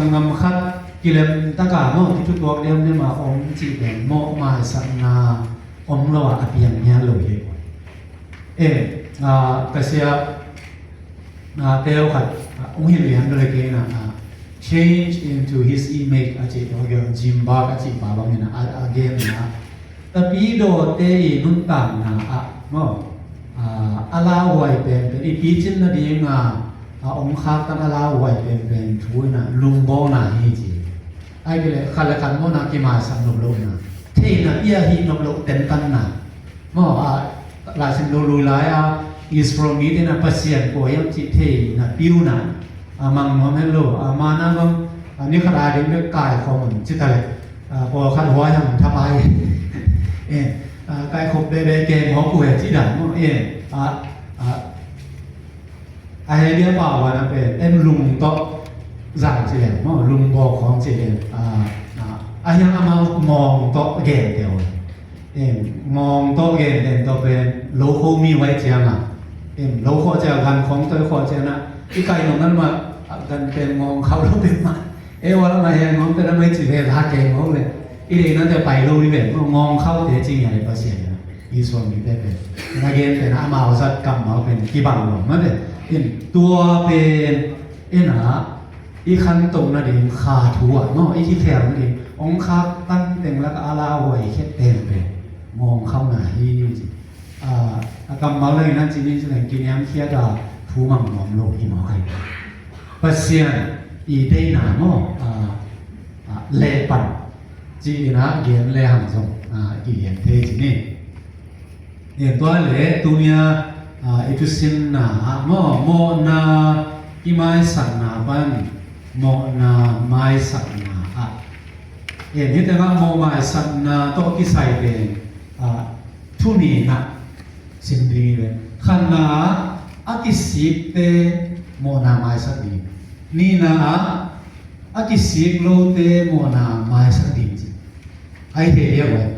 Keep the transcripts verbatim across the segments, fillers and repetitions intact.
Sanggam khat kilem taka maw, kithutuak liamliam a om cih pen mawh maisakna om lo a, a piang hial lo hi. Em, ah, ka sia, ah, teu khat, ah, hong hilh lian bel kei na, ah, change into his image a cih, Jim Bark a cih pa bangin a, a, a gen na. Tapidawte i nuntakna ah maw, ah, a lauhuai penpen, i picin nading a, ah, hong khaktan a lauhuai penpen thu in a lungbawlna hi ci. Ahih kei leh khat le khat mawhna kimaisak nop lohna, theihna pia hih nop loh tentanna. Maw, ah, Laisim lo lui lai a Israel mite in a Pasian kua hiam cih theihna piuna, a mang nuam het lo, a mana bang, a ni khat a ding bek kaikhawm un ci ta leh, a, pawlkhat huai hang thapai. Eh, a, kaikhawm bebe keng hawk uh he ci dan maw, eh, a, a, a he dia pau a na pen, en lung tawh zang ci leng maw, lung bawk khawng ci leng, a, a, a hiang amau mawng tawh gen teu. Em, ngawng tawh gen den tawh pen, lo kho mi huai ciang a. Em, lo khawh ciang, gan khawng toi khawh ciang a. I kai nong nan ma, a gan pen ngawng khauh lo pen ma. E, wala ma he ngawng pen a mai ci ve la keng ngawng le. I dei na te pai lo ni pen, ngawng khauh te ci ngia le Pasian a. I suang mi te pen. Na gen pen a mau zat kam mau pen kibang lo ma te. Em, tua pen, e na, i khantoh nading kha thu ah maw, i kikhelh nading hong khaktan teng lak a lauhuai khia teng pen ngawng khauhna hi ci. A, a kammal leng in a ci ni ci leng kiniamkhiat a thu mang nuam lo hi maw kai. Pasian i deihna maw, a, a, lehpan ci in a gen le hang zong, a, i gen thei ci ni. Tua le tunia, a, i thusinna ah maw, mawhna kimaisakna pan mawhna maisakna ah. Hih tengah mawh maisakna tawh kisai pen, a, thu nih na sim ding hi ve. Khatna ah a kisikte mawhna maisak ding. Nihna ah a kisik lote mawhna maisak ding ci. Ai thei liang vai.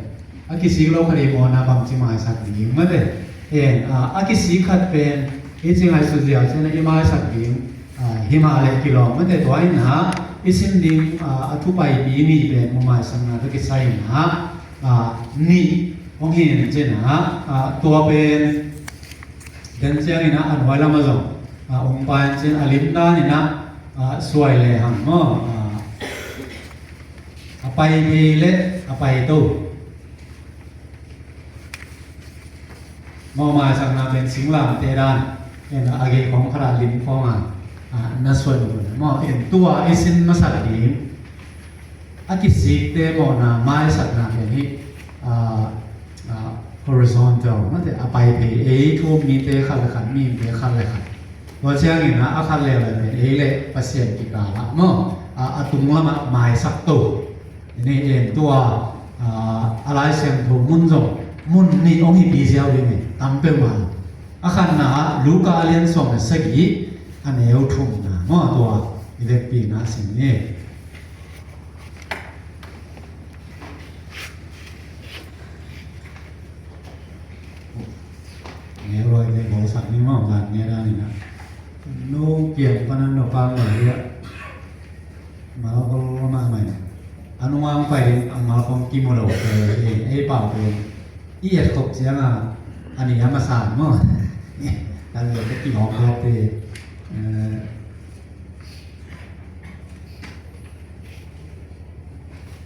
A kisik lo khat i mawhna bangci maisak ding mate. En, a, a kisik khat pen i ci ngaihsut ziau ciang a i maisak ding, a, hi mah leh kilawm mate. Tua in a i sin ding, a, a thu paipi nih pen mawh maisakna tawh kisai in a, a, nih hong hi in cin a, a, tua pen den ciangin a, a nuai lam a zong, a, hong pai in cin a lim dan in a, a, suai le hang maw, a, a pai thei le a pai to. Mawh maisakna pen singlamteh dan, en a gei khawng khat a lim khawng a, a, na suai lo na. Maw, en tua i sin masak ding. A kisikte mawhna maisakna pen hi, a, a, horizontal, mate a pai thei, ei thu um mite khat le khat, mihingte khat le khat. Tua ciangin a, a khat le khat pen ei le Pasian kikal ah maw, a, a tung lamah maisak to. Ni en tua, a, a Lai Siangtho mun zong mun nih hong hi pi ziau ding hi, tam peuhmah. A khatna ah Luka a lian sawm le sagih a neu thumna maw, tua i vekpi na sim ni. Neu loi te bawlsak ni maw, gan neu dan in a. Nu kiang panan no pang lo dia. Mal ko lo ma mai. Anu ang pai ding, ang mal kong kimu lo. Eh, eh, pau te. I et khop ciang a, ani a masa maw. Kan lo te ki hong lo te. Eh,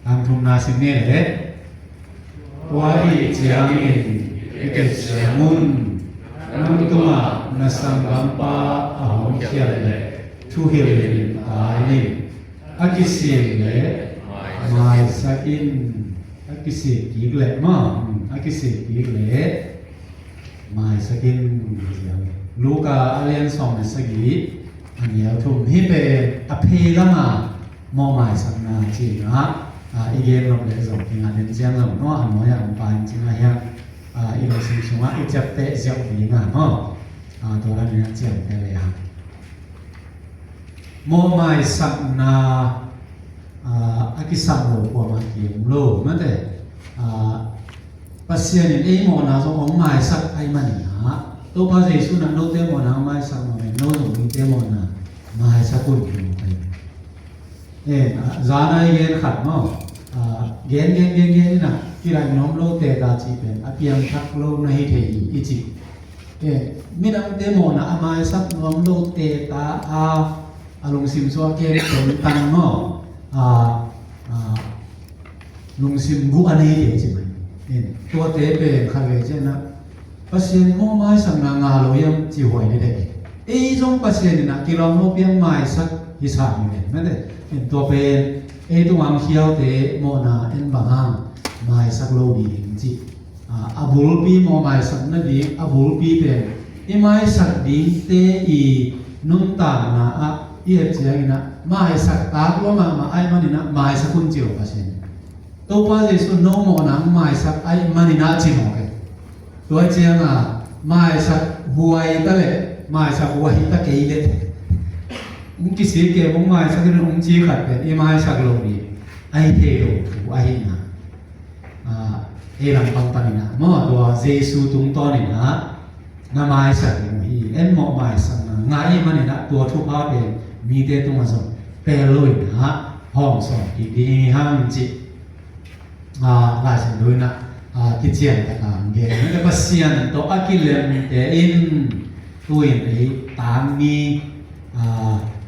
Ang thumna sim ni le. Tua ahih ciangin i kiciam un. Nang tungah na sanggampa a hong khiat leh thuhilh in tai in. A kisik leh maisak in. A kisik kik leh maw. A kisik kik leh maisak in. Luka a lian sawm le sagih a neu thum. Hih pen a phei lama mawh maisakna cihna, a, i gen nop leh zong kingah den ciang zong maw, a nuai-ah hong pai in cihna hiam, a, i lungsim sungah i ciapteh ziau ding a maw, a, tua dan in a ciamteh le hang. Mawh maisakna, a, a kisam lo kuamah ki-om lo mate. A, Pasian in ei mawhna zong hong maisak ahih manin ah, Topa Jesu in ah note mawhna hong maisak mah bangin no zong mite mawhna maisak un, ci mawk ahi. Eh, zana i gen khat maw, gen gen gen gen ina kilaih nuam lo teta cih pen a piangthak lo na hi thei hi i ci. Eh, midangte mawhna a maisak nuam lo teta a, a lungsim suah ken pen tang maw, a, a, lungsim guh a nei te ci mai. Eh, tuate pen khat ve cianah Pasian maw maisakna nga lo hiam ci huai ni dek. Ei zong Pasian inah kilawm lo piang maisak hi sa ni dek mete. Tua pen ei tungah khiaute mawhna en bang hang maisak lo ding ci. A bulpi maw maisak nading a bulpi pen i maisak dingte i nuntakna ah i et cianginah maisak tak lo mahmah ai maninah maisak un ci lo Pasian. Topa Jesu no mawhna ang maisak ai maninah ci mawk e. Tua cianga maisak huai ta le maisak huai ta kei le ung kisik ke ung maisak in ung ci khat pen i maisak lo ni ai thei lo thu ahina. Ei lampang paninah maw tua Jesu tungtawninah na maisak ding uh hi. En mawh maisakna ngah i maninah tua thupha pen mite tungah zong pel loinah hawm sawm kik ding hi hang cih. Lai Siangtho inah kician taka ang gen mete Pasian tawh a kilemte in tuin ei tangmi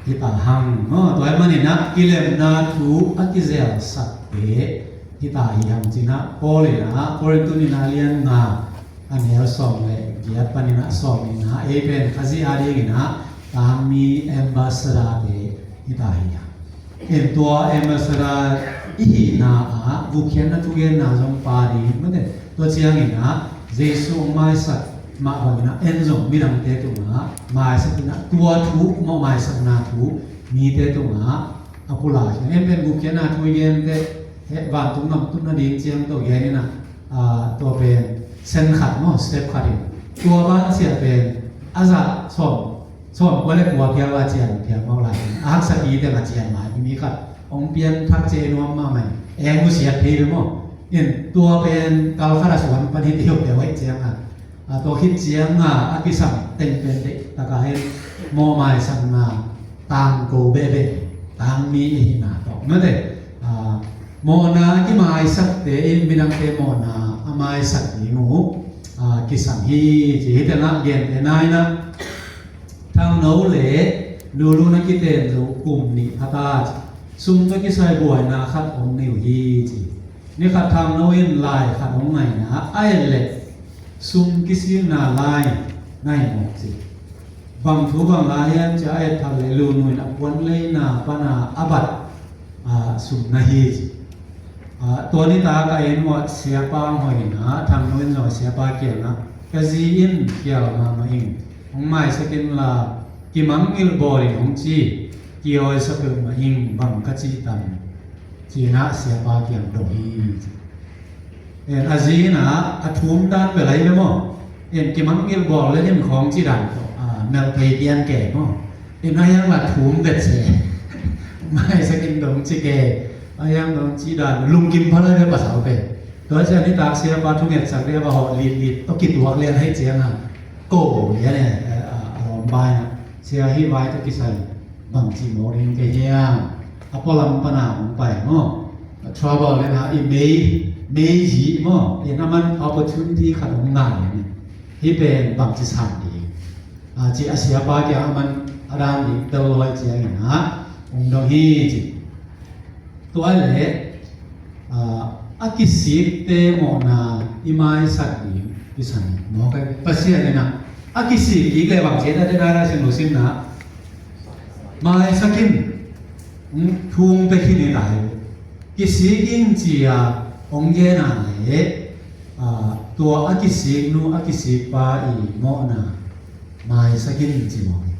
hi ta hang maw tua i maninah kilemna thu a kizelsakte hi ta hi hang cinah Paul inah Korintu nina lian nga a neu sawm le giat paninah sawm inah ei pen Khazih a dinginah tangmi ambassador te hi ta hi hang. En tua ambassador i hihna ah gupkhiatna thugenna zong pa ding mete tua cianginah Jesu hong maisak mah banginah en zong midangte tungah maisak inah tua thu mawh maisakna thu mite tungah a pulak en pen gupkhiatna thu i gente vantung namtutna ding ciang tawh geninah tua pen sen khat maw step khat in tua bansiah pen a zah sawm sawm kua le kua phial a cian phial maw lai a haksa pi teng a cian lai mi khat hong pian thak ce nuam mahmah in eng uh siat thei ve maw in tua pen kal khat a suan pan hi teu teu aih cianga tua khit cianga a kisam teng pen deih taka hin mawh maisakna tangko behbeh tangmi i hihna tawh mete mawhna a kimaisakte in midangte mawhna a maisak ding uh kisam hi ci hi tengah gente nainah Thangno le Lulu na kiten lo kum nih phata ci. Sum na kisai buaina khat om ni uh hi ci. Ni khat Thangno in lai khat om ngaina a et le sum kisilna lai ngai mawk ci. Bang thu bang lai hiam ci a et phat le Lulu in a puan leina pana a bat sum na hi ci. Tua nitak a inn uah siapa hong hoihna Thangno in zong siapa kiangah ka zi in khial mahmah ing hong maisak inla kimangngilh bawl in hong ci kiawisak peuhmah ing bang ka cih tam cinah siapa kiang dong hi. En a zi inah a thum dan bel ahi ve maw? En kimangngilh bawl le him khawng ci dan tawh melh thei pian ke maw? En a hiang la thum bet se maisak in dong ci ke a hiang dong ci dan lungkim pha lai ve pasal pen. Tua cian nitak siapa thungetsak dia va hawh litlit tawh kituak lian hei cianga ko lian e a lawm baina sia hih vai tawh kisai bangci maw ring kei hiam a pualam pana hong pai maw? Trouble le na i mei mei zi maw? I na man opportunity khat hong ngai ni hih pen bangci san ding ci a siapa kia a man a dan ding tel loi ciangin ha hong dong hi ci. Tua le a kisikte mawhna i maisak ding i san maw kai Pasian ina a kisik kik le bangci ta te nai la sin lo sin na maisak in thung pe khin i ta hi. Kisik in cia hong gena le tua a kisik nu a kisik pa i mawhna maisak in ci mawh hi.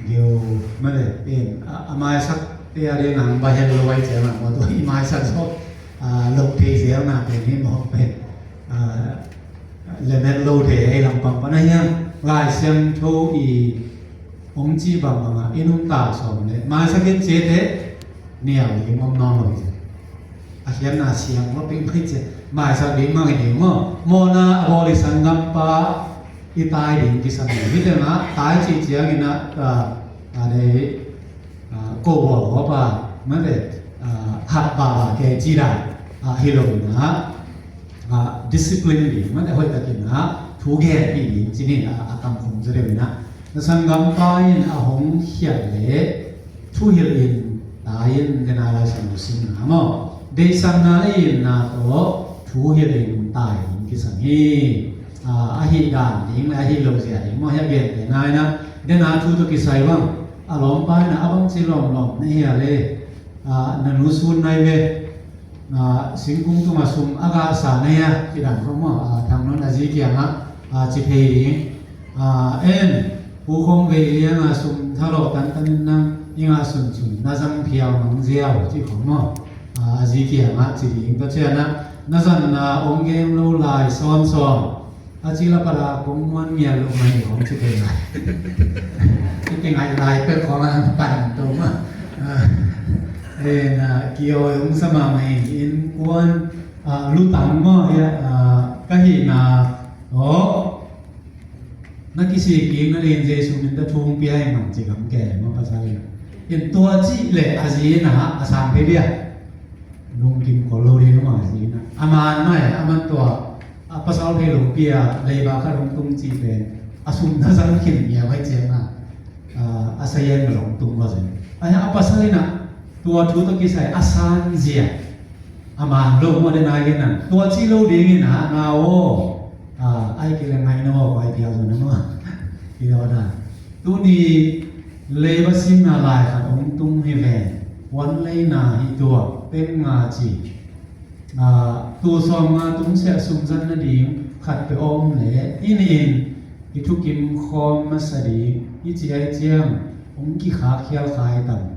Geu male in a maisak te a ding ang ba hel lo ai cia ma mawh tua i maisak zo lo thei zel na te ni mawh pen lemel lo thei ei lampang pana hiang Lai Siangtho i hong ci bangbanga i nuntak sawm le maisak in ciate nial ding om nawn lo hi. A khiatna siang lo ping phei cia maisak ding mang i ding maw mawhna a bawl i sanggampa i tai ding kisam hi. Hih tengah tai cih ciangin ah a dei ko bawl khawpa, mate, ah, hap baba kei ci dan, ah, hi lo in ah, ah, discipline ding, mate, hoih takin ah thu genpih ding ci ni, ah, a kam khong zaw deuh in ah. Na sanggampa in a hong khiat leh thuhilh in, tai in, dena Lai Siangtho simna maw, deihsakna le itna tawh thuhilh in tai ding kisam hi. Ah, ahi dan ding le ahi lo zia ding maw, hi a gentehna in ah, dena thu tawh kisai bang a lawmpa in ah a bangci lawmlawm na hia le, ah, na nu sun nai ve, ah, singkung tungah sum a gahsa na hia, ci dan khong maw, ah, Thang Nawn a zi kiangah, ah, ci thei ding. Ah, en, Pu Khawng Vei Liang a sum thalawh tantan in nang i ngah sunsun na zang phiau mang ziau, ci khong maw, ah, a zi kiangah ci ding. Tua ciangin ah na zanna ong gem lo lai sawmsawm a ci la pada kong muan ngial lo mai hong ci thei lai. I kingaih lai pek khong a pan to mah. Ah, en, ah, kiawi hong sa mahmah in, innkuan, ah, lutang maw, hia, ah, ka hihna aw, na kisik kik nading Jesu min tawh thu hong pia hi mah ci gam kei maw, pasal in. In tua cih leh a zi in ah a sang thei dia. Lungkim khol lo ding maw, a zi in ah. A man mah e, a man tua, a pasal thei lo pi a, leiba khat hong tung cih pen a sum na zang khin ngiau ahih ciangin ah, a, a sayan zong tung lo zen. A, a pasal in ah tua thu tawh kisai a san zia, a man lo maw, den ai gen ah. Tua ci lo ding in ah, ngau aw. Ah, ai kei le ngai no aw, ko ai piau zong na maw. Pi lo na. Tuni leiba simna lai khat hong tung hi ven. Puan leina hi tua, peng nga ci. Ah, tul sawmnga tung siah sum zat nading khat peuh a om leh, i nih in i thukim khawm masa ding i ci ahih ciang hong kikhak khial kha hi tam.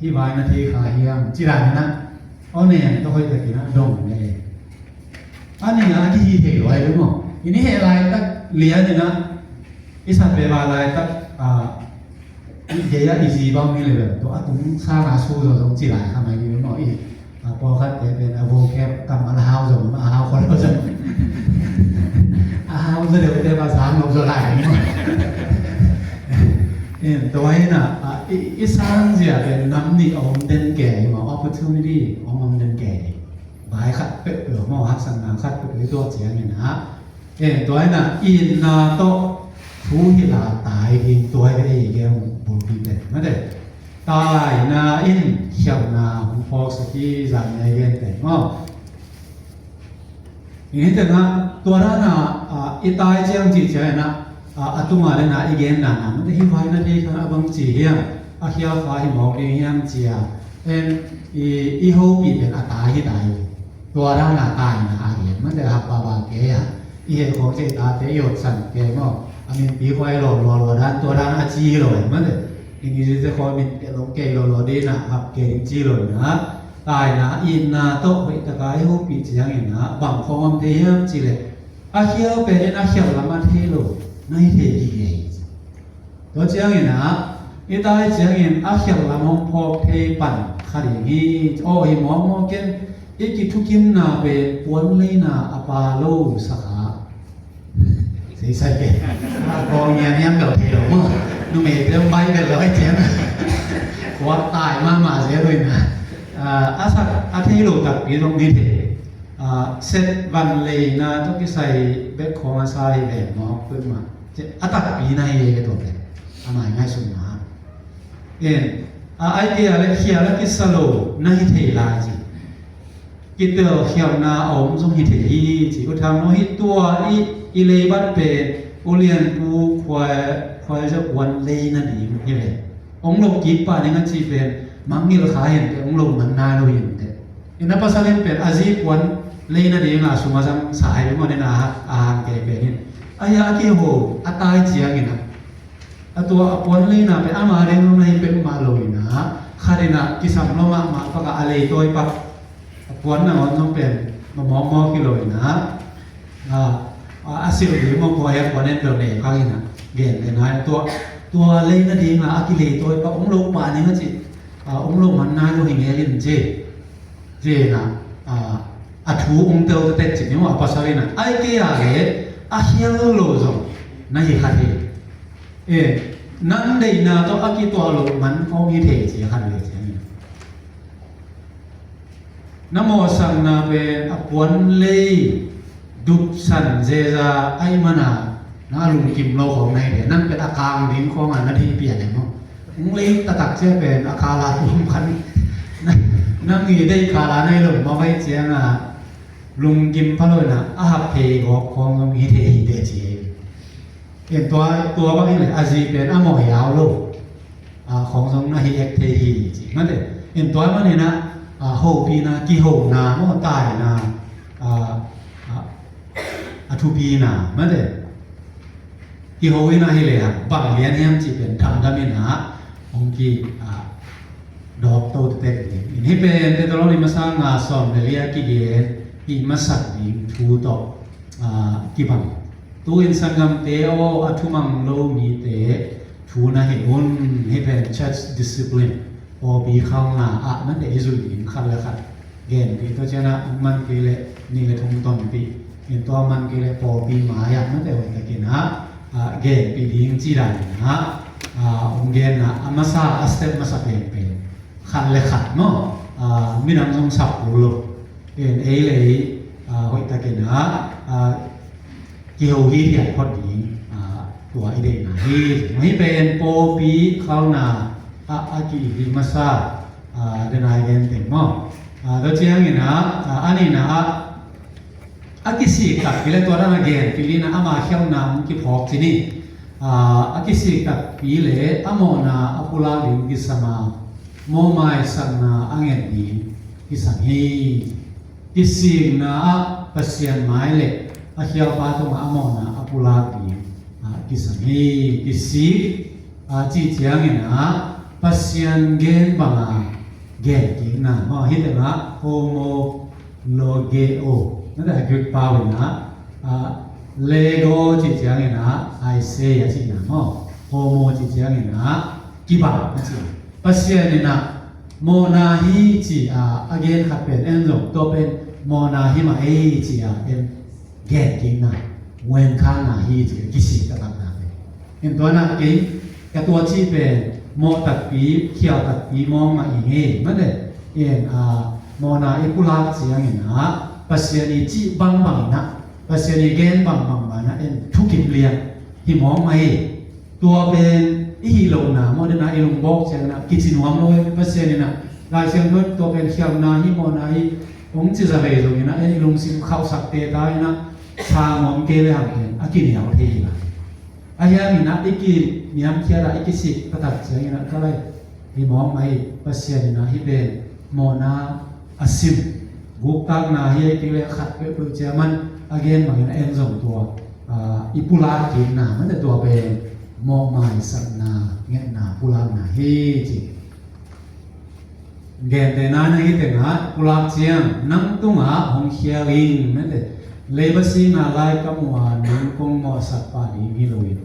Hih vai na thei kha hiam, ci dan in ah, aw, nen tawh hoih takin ah dong le. A nih a kihih thei lo hi maw. I nih heh laitak lian in ah, i sat ve va laitak, ah, i gei ah i zi bang hi le bel, tua a tung sang a su zaw zong ci lai kha mai hi maw. I, ah, pawlkhatte pen a vocab kam a la hau zong, a hau khol lo zong. A hau zaw deuh te va sang lo zaw lai hi maw. In, tua hi in ah, ah, i, i sang zia pen nam nih a om den kei hi maw, opportunity a om den kei hi. Vai khat peuhpeuh maw, haksatna khat peuhpeuh i tuak ciangin ah, eh, tua hi in ah, itna tawh thu hilh a tai ding, tua hi ei gen bulpi pen, mate. Taina in khialhna hong phawksak hi, zan ni a gen pen maw. Hih tengah tua dan a, ah, i tai ciang cih ciangin ah, ah, a tunga le na i gen dan a, mate, hih vai na thei kha a bang ci hiam, a khial kha hi mawk ding hiam ci a, en, i, i hopih pen a tai hi tai. Tua dan a taina a gen, mate, hap baba kei a, i heh khawng cih tate i otsan kei maw. A minpi khawng i lawh lua lua dan, tua dan a ci lo, mate. English te khawng min pia lo kei lo lo ding a, hap kei ding ci lo na. Taina, itna tawh hoih taka i hopih ciangin ah, bang khawng om thei hiam cih leh, a khial pen in a khialh lam a thei lo na hi thei hi hi. Tua ciangin ah, i tai ciangin a khialh lam hong phawk thei pan kha ding hi. Aw, hi mawkmawk ken, i kithukimna pen puan leina a pa lo sa kha. Seisai ke. A kawng nian niam lo thei lo maw. Numei te bai bel lo ai ciang. Khuak tai mahmah zel lo in ah. Ah, a sak a thei lo takpi zong hi thei. Ah, set van leina tawh kisai bek khawng a sa hi ve maw, kuimah. A takpi na hi ve tua pen. A mai ngaihsutna. En, a, ai kei a le khial a kisa lo na hi thei lai ci. Kitel khialhna a om zong hi thei hi ci. U Thang Nawn, hih tua i, i leibat pen U Lian Pu Khuai, Khuai Zia Puan lei nading hi ve. Ong lo kik pah ning a ci pen, mangngilh kha hi inteh, ong lo man nai lo hi inteh. Ina pasal in pen a zi puan lei nading a sum a zang sa hi maw, ina a, a hang kei pen in. A hia a kiho a tai ciangin ah, a tua a puan leina pen ama ding zong na hi peuhmah lo in ah, khat in ah kisam lua mahmah pak a, a leitawi pak. A puan nangawn zong pen mamawkmawk hi lo in ah, a, a, a silh ding maw, kua hiam puan en peuh nei kang in ah, gen le nai tua, tua lei nading ah a kileitawi pak, ong lo pah ning a ci, a, ong lo man nai lo hi ngel in ci. Ci in ah, a, a thu ong tel tek ci ni maw, a pasal in ah, ai kei a le a hial lo zong na hi kha hi. Eh, Nang deihna tawh a kituah loh man khawng hi thei ci a khan ve ci a. Na mawhsakna pen a puan lei dupsan zeza ahih mana na lungkim lo khawng na hi ve. Nang pen a kang ding khawng a na deih pian e maw. Hong lei taktak ciang pen a kala tum khan nang i deih kala na hi lo maw, vai ciang a lungkim pha lo na a hap thei gawp khawng zong hi thei hi te ci hi. En tua, tua bang hi le a zi pen a mawh hiau lo a khawng zong na hi ek thei hi ci mate. En tua manin a, a hopihna, kihona maw, taina, a, a, a thupina mate. Kiho in a hi le a bang lian hiam ci pen thamdam in a hong ki, a, dawk to tek ding. In hi pen Thesalonika masa nga sawm le li a kigen i masak ding thu tawh, a, kibang. Tu-in sanggamte aw, a thumang lo mite thu na hilh un. Hi pen church discipline, pawlpi khalna ah mate i zui ding khat le khat. Genpih tua ciang a man kei le nih le thum tonpih. In tua man kei le pawlpi mai ah mate hoih takin a, a, genpih ding ci dan in a, a, hong gen a, a masa, a step masa penpen khat le khat maw, a, midang zong sap kul lo. En ei le ei, a, hoih takin a, a, kiho hithiat phot ding, a, tua i deihna hi. Hih pen pawlpi khalna a, a ki hi masa, a, denai gen teng maw. A, tua ciangin a, a, a nihna ah, a kisik takpi le tua dan a genpih ding a ama khialhna hong kiphawk ci ni. A, a kisik takpi le a mawhna a pulak ding kisam a, mawhmaisakna a nget ding kisam hi. Kisikna ah Pasian mai le a khialpa tungah a mawhna a pulak ding, a, kisam hi. Kisik, a, cih ciangin a Pasian gen banga gen kikna maw, hih tengah homologeo, na te a Greek pau in a, a, lego cih ciangin a Isaiah cihna maw, homo cih ciangin a kibang na ci. Pasian in a mawhna hi ci a, a gen khat pen en zong tua pen mawhna hi mah ei ci a en gen kikna, wen khanna hi ci a kisik taktakna pen. En tua na kei ka tua cih pen mawh takpi, khial takpi mawng mah i ngei mate. En a, mawhna i pulak ciangin a Pasian i cih bangbang in a, Pasian i gen bangbang mah in a en thukim lian hi mawng mah hi. Tua pen i hih lohna maw, dena i lungbawk ciangin a kici nuam lo hi. Pasian in a Lai Siangtho in tua pen khialhna hi, mawhna hi hong ci zavei zongin a, en i lungsim khauhsak teta in a, sa nuam kei le hang pen a kinial thei hi lai. A hiangin a i kiniamkhiat a i kisik taktak ciangin a ka lai hi mawk mah hi. Pasian in a hih pen mawhna a sim, guktakna hi a i kik le khat peuhpeuh ciaman a gen bangin a en zong tua, a, i pulak kikna mate tua pen mawhmaisakna, ngetna, pulakna hi ci. Gentehna na hi tengah pulak ciang nang tungah hong khial ing mate. Leiba singah lai ka muh a nang kong mawhsak pah ding hi loin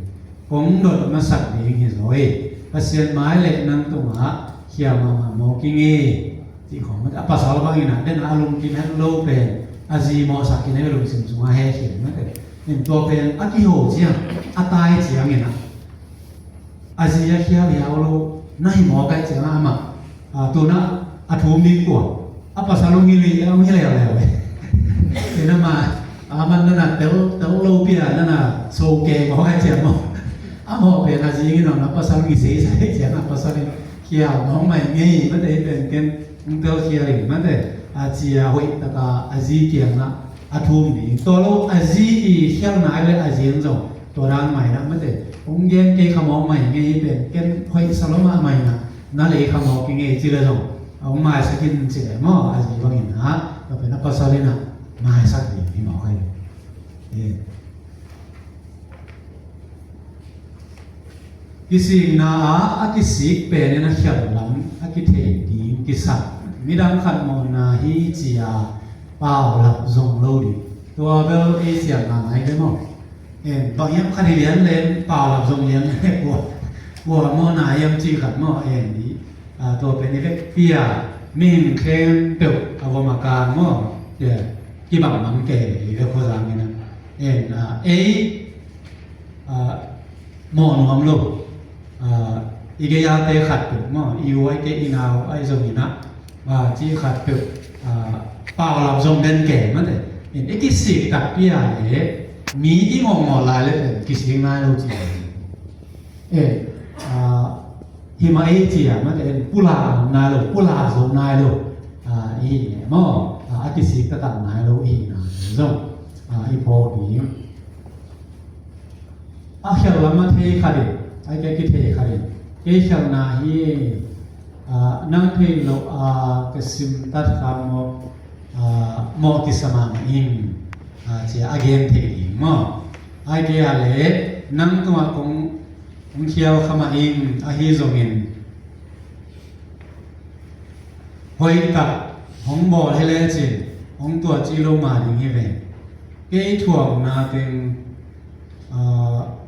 kong dot masak ding hi zaw hi. Pasian mai le nang tungah khial mahmah mawk ing e. Cih khawng mate a pasal bangin a den a lungkim het lo pen a zi mawhsak khin a lungsim sungah heh khin mate. In tua pen a kiho ciang a tai ciangin a a zi a khial hiau lo na hi mawk ahih ciangin amah, a, tuna a thum ding kua a pasal hong hi li, hong hi leuleu. Ina mah a man nana tel, tel lo pia nana so kei mawk ahih ciang maw. A mawh pen a zi ngin a pasal hong hi seisai ciang a pasal in khial mawk mai ngei mate pen ken hong tel khial in mate a ci a hoih taka a zi kiangah a thum ding. Tua lo a zi i khialhna ai le a zi in zong tua dan mai na mate. Hong gen kei kha mawk mai ngei pen ken hoih sa lo mah mai na, na lei kha mawk i ngei ci le zong a hong maisak in ci le maw a zi bangin a, tua pen a pasal in a maisak ding hi mawk ai. Eh. Kisikna ah a kisik pen in a khialh lam a kithei ding kisam. Midang khat mawhna hi ci a paulap zong lo ding. Tua bel ei siam ngai ve maw. En, bang hiam khat hi lian len paulap zong lian len kua, kua mawhna hiam ci khat maw en dih. A, tua pen i vekpi a mihing khempeuh a vom a kan maw. Kibang mang kei i vek khuazang in a. En, a, ei a, mawh nuam lo. Ah, i gei-a te khat peuh maw, i u ai ke i nau ai zong inah, ah, ci khat peuh, ah, paulap zong den ke mate. In i kisik takpi a le mi i ngawngawh lai le kisik nai lo ci. Eh, ah, himah ei ci a mate, in pulak nai lo, pulak zo nai lo, ah, i hi ne maw, ah, a kisik taktak nai lo i hi nai zong, ah, i phawk ding. A khial lam a thei khat in, a kei kithei khat in, kei khialna hi, ah, nang thei lo a ka sim tat kha maw, ah, mawh kisa mahmah in, ah, cia a gen thei ding maw. A kei a le nang tungah kong, kong khial kha mah in, ahi zongin hoih tak hong bawl hi lecin hong tua ci lo mah ding hi ve. Kei thuakna teng, ah,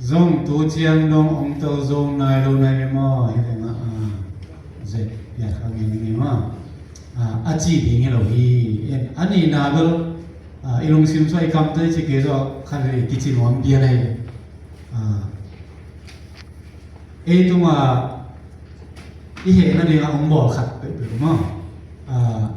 zong tu ciang dong hong tel zo nai lo nai ve maw hi ve mah, ah, zet piat kha ngen hi ve maw. Ah, a ci ding hi lo hi. En, a nihna bel, ah, i lungsim sua i kamtai ci kei zaw khat ve kici nuam pian ahi ve. Ah, ei tungah i hehna dingah hong bawl khat peuhpeuh maw. Ah,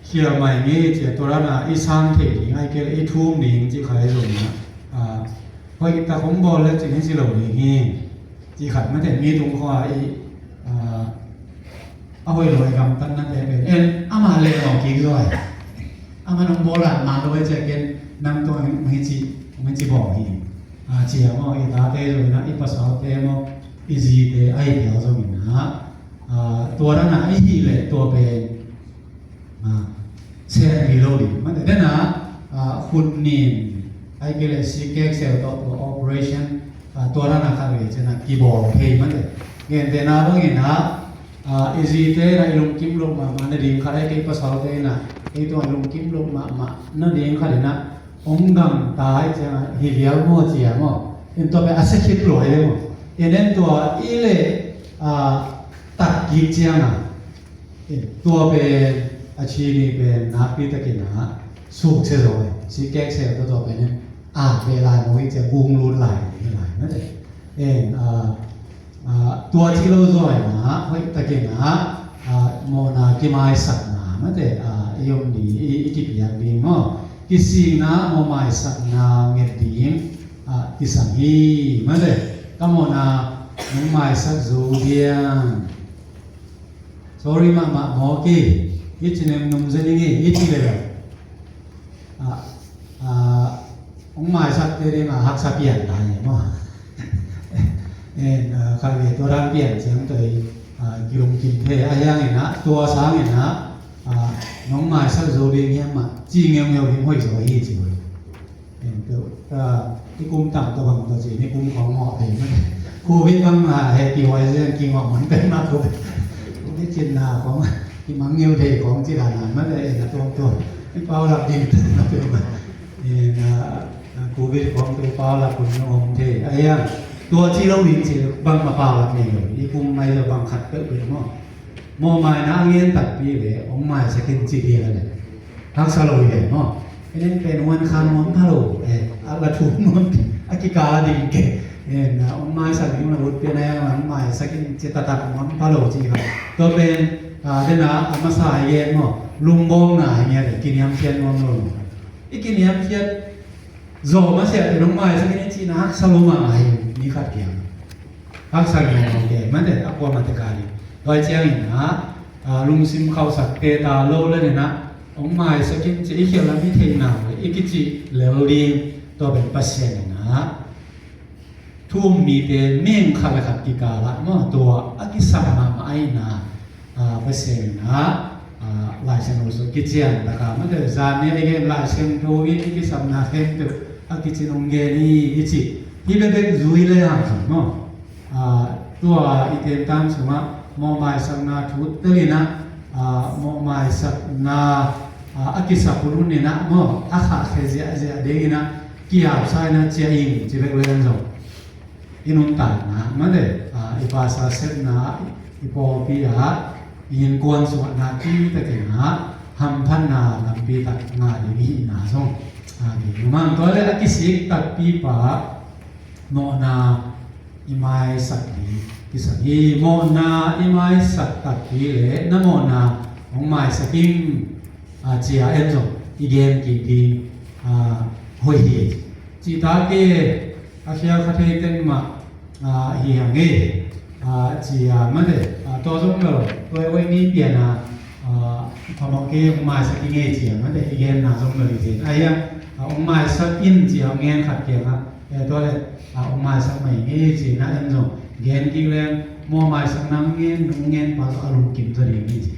khial mai nge cia tua dana i sang thei ding ai kei le i thum ding ci khai zong na. Ah, hoih tak hong bawl le cin hi ci lo ding hi. Ci khat mate mi tung khua i, ah, a hoih lo i gamtatna te pen en amah leh mawh kik zaw ai. Amah nong bawl ah mah lo ai cia ken nang tua hong hi ci, hong hi ci bawh hi. Ah, cia maw i tate zong inah i pasalte maw i zite a hi pial zong inah, ah, tua dana i hih leh tua pen, ah, sem hi lo ding mate dena, ah, khut nin ai kei le si kek sel tawh tua operation, ah, tua dana khat ve cina kibawl thei mate. Gentehna bangin ah, ah, i zite na i lungkim lo mahmah na ding khat ai kei pasalte na kei tua i lungkim lo mahmah na ding khat ina hong gamta ai cianga hi vial maw cia maw. In tua pen a sia khit lo ai maw. In en tua i le, ah, tak kik cianga. Tua pen a chini pen nakpi takin ah suk sia zaw e. Si kek sia tua tua pen a pe lai maw i cia gung lut lai ni lai na te. En, ah, ah, tua ci lo zaw ina hoih takin ah, ah, mawhna kimaisakna mate, ah, i om ding i, i kipiak ding maw. Kisikna mawh maisakna nget ding, ah, kisam hi mate. Ka mawhna nong maisak zo diam. Sorry mahmah mawk hi. Hi ci nem num zen ing hi, hi ci le lo. Ah, ah, hong maisak te ding a haksa pian ta hi maw. En, ah, khat ve tua dan pian ciang tua hi, ah, kilungkim thei a hiang ina, tua sang ina, ah, nong maisak zo ding hiam mah, ci ngeungeu ding hoih zaw hi ci hoih. En, tua, ah, i kum tam tua bang tua ci, i kum khong ngawh thei mah. Covid bang, ah, he kihuai zen kingawh man pen mah Covid. Covid cin na khong, kimang ngeu thei khong ci dan a mah le, en, a tuam tuam. I paulap ding pen mah pen mah. En, ah, ah, Covid khong tua paulap khong ngawh thei. Ai ya, tua ci lo ding ci bang mah paulap nei lo. I kum mai lo bang khat peuh peuh maw. Mawhmaina a ngen takpi le hong maisak in ci ding a le haksa lo hi ve maw. En en pen huan khan nuam pha lo, eh, a la thu nuam, a kikal a ding ke. En, ah, hong maisak ding la ut pian a hong maisak in ci taktak nuam pha lo ci kha. Tua pen, ah, dena a masa a gen maw, lungbawlna a ngen le kiniamkhiat nuam lo. I kiniamkhiat zaw masiah pen hong maisak in cihna haksa lo mahmah hi, mi khat kiang. Haksa ngiaungau ke mate, a kuamah te ka ding. Tua ciangin ah, ah, lungsim khauhsak te ta lo le nena hong maisak in ci i khialh lam i theihna le i kici lel ding tua pen Pasian in ah thu um mite mihing khat le khat kikal ah maw tua a kisam mahmah ahi na. Ah, Pasian in ah, ah, Lai Siangtho sung kician taka mate zan ni a i gen Lai Siangtho in i kisapna khempeuh a kicin hong gen hi i ci. Hi bekbek zui le hang khan maw. Ah, tua i tentan sungah mawhmaisakna thu tel in ah, ah, mawhmaisakna, ah, a kisap hun hun in ah maw a khahkhia ziahziah ding in ah kiapsa in ah cia ing ci bek le hang zong. I nuntakna mate, ah, i pasal sepna, i pawlpi ah, i innkuan sungah nakpi takin ah, hamphatna lampi tak ngah ding i hihna zong a gen nuam. Tua le a kisik takpi pa mawhna i maisak ding kisam hi. Mawhna i maisak takpi le na mawhna hong maisak in, a, ci a en zong i gen kik ding, a, hoih hi. Cihtak e, a khial kha thei teng mah, a, hi hang e, a, ci a mate, a, tua zong lo, tua i hoih ni pian a, a, phamawh kei hong maisak ing e ci a mate, i genna zong lo hi thei. A hiang, a, hong maisak in ci a hong ngen khat kiangah, e, tua le, a, hong maisak mai ing e ci na en zong gen kik leng, mawh maisakna hong ngen, hong ngen pa zong a lungkim zaw ding hi ci.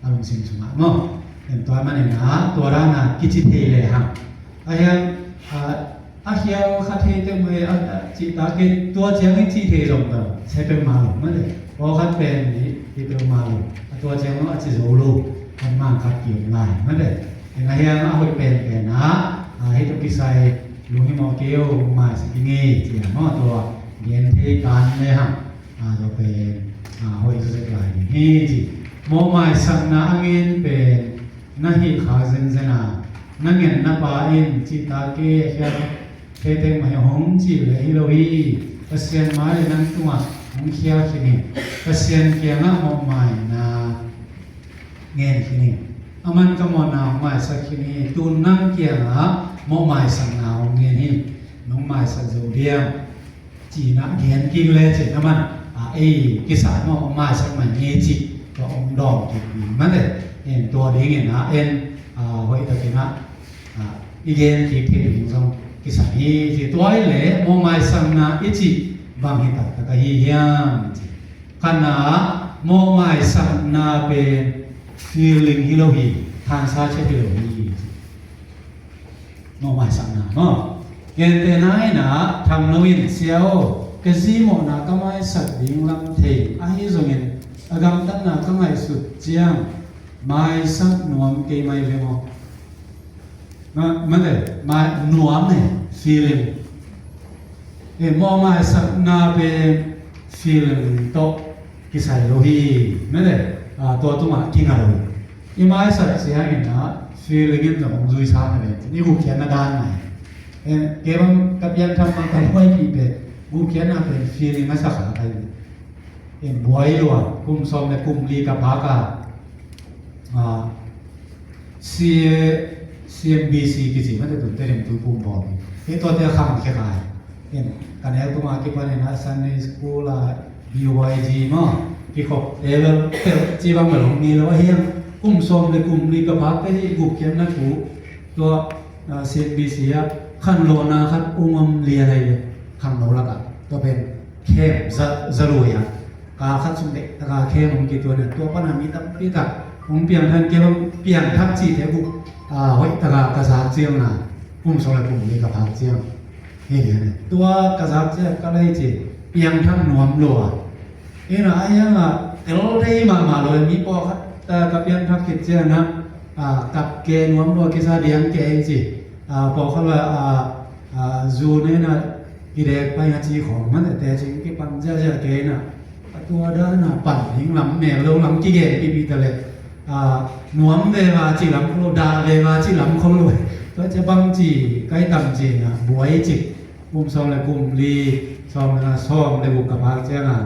A lungsim sungah maw. En tua manin a, tua dan a kici thei le hang. A hiang, a, a khial kha thei teng mah e, a, a, cihtak e, tua ciang i ci thei zong ta, se peuhmah lo mah le. Pawlkhat pen hi, hi peuhmah lo. A tua ciang a ci zo lo, kan mang khat kiom lai mah le. En a hiang a hoih penpen a, a, hih tawh kisai lunghimawh kei o, maisak ing e ci a maw, tua gen thei kan le hang. A, tua pen, a, hoih zaw zek lai ding hi ci. Mawh maisakna a ngen pen na hih khak zenzen a, na ngen na pa in cihtak e, a khial kha thei teng mah hi hong ci le hi lo hi. Pasian mai le nang tungah hong khial khin hi. Pasian kiangah mawhmaina ngen khin hi. Aman ka mawhna hong maisak khin hi. Tun nang kiangah mawh maisakna hong ngen hi. Nong maisak zo diam? Ci-in a gen kik le cih na man, a, ei kisa mawh maisak man nge cih tua hong dawng kik ding mate. En tua dingin a en, a, hoih takin a, a, i gen kik thei ding zong kisam hi ci. Tua hi le mawh maisakna i cih bang hi taktak ahi hiam ci. Khatna, mawh maisakna pen feeling hi lo hi, thansa chet hi lo hi. Mawh maisakna maw. Gentehna in a, Thangno in, Sia aw, ka zi mawhna ka maisak ding lam thei ahi zongin a gamtatna ka ngaihsut ciang maisak nuam kei mai ve maw. Ma, mate, mai, nuam e, feeling. E, mawh maisakna pen feeling tawh kisai lo hi, mate, a, tua tungah kinga lo. I maisak ciangin a feeling in zong hong zui sa na pen, i gupkhiatna dan mai. E, kei bang ka pianthak ma ka huaipih pen, gupkhiatna pen feeling a sa kha kai. In buai lua, kum sawm le kum li ka phak a, a, C-, C M B C kici mate tun Tedim tuiphum bawl. Hih tuate a khang khia kai. In ka neu tungah kipanin a Sunday school a B Y G maw, kikhop level pel ci bang bel hong ni lo a hiang. Kum sawm le kum li ka phak te hih gupkhiatna thu tua, a, C M B C ah khanlawhna khat ung om lian ahi le khangno lakah tua pen khem za, za lui ah ka khat sung dek taka khem hong kituan a, tua pana mi tampi tak hong piangthak, kei bang piangthak cihte uh, a, hoih taka ka zak ciang na, kum sawm le kum li ka phak ciang. Hi lian e. Tua ka zak ciang ka lei ci piangthak nuam lua. Ina a hiang a tel dei mahmah lo, mi pawlkhat, a, ka piangthak khit ciang na, a, kap ke nuam lua kisa diang ke ci. A, pawlkhat lo, a, a, zu nei na i dek pai na ci khawng man te ci kipan ziahziah ke na. A tua dan a pan ding lam, mel lo lam kigen pipih ta le, a, nuam ve va ci lam khol lo, dah ve va ci lam khol lo. Tua ci bang ci kai tam ci na, buai ci. Kum sawm le kum li, sawm le, sawm le guk ka phak ciang a,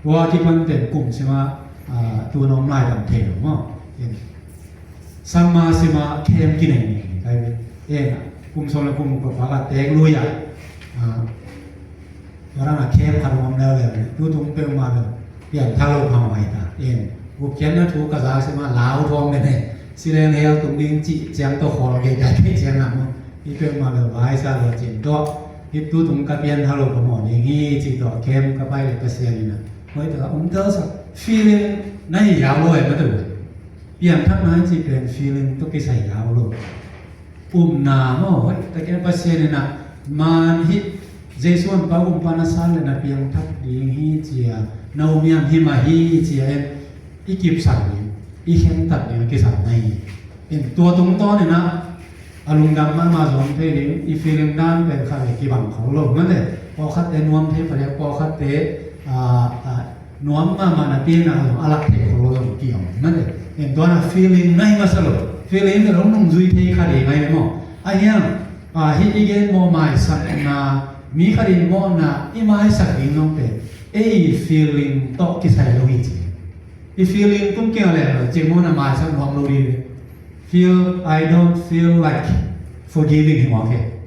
tua kipan pen kum sima, a, tu na om lai tam thei lo maw. Summer sima khem kinei ni kai ve. En, kum sawm le kum guk ka phak a tek lui a. A, tua dan a khem khat om leuleu. Tutung peuhmah bel piangthak lo phamawh hi ta. En, gupkhiatna thu ka zak sima lau thawm bene. Sileng hel tung ding cih ciang tawh khawl kei kai kei ciang a maw. Hih peuhmah bel vai sa lo cin tawh. Hih tutung ka piangthak lo phamawh ding hi cih tawh khem ka pai le Pasian in a, hoih taka om telsak. Feeling na hi yau lo e mate uh. Piangthakna i cih pen feeling tawh kisai yau lo. Upna maw, hoih takin Pasian in a, man hih Jesu an pa um pa na san le na piangthak ding hi ci a, na um hiam, hi mah hi ci a, en i kipsak ding, i khentat ding a kisam na hi. En tua tungtawn in a, a lungdam mahmah zong thei ding, i feeling dan pen khat le kibang khol lo mate. Pawlkhatte nuam thei pha ding, pawlkhatte, a, a, nuam mahmah na piakna zong a lak thei khol lo zong ki-om mate. En tuana feeling na hi masa lo. Feeling te lo nungzui thei kha ding ngai maw? A hiang, a, hih i gen mawh maisakna, mi khat in mawhna i maisak ding zong pen ei feeling tawh kisai lo hi ci. I feeling tung kiang a leh lo ci mawhna maisak nuam lo ding ve. Feel, I don't feel like forgiving him, okay.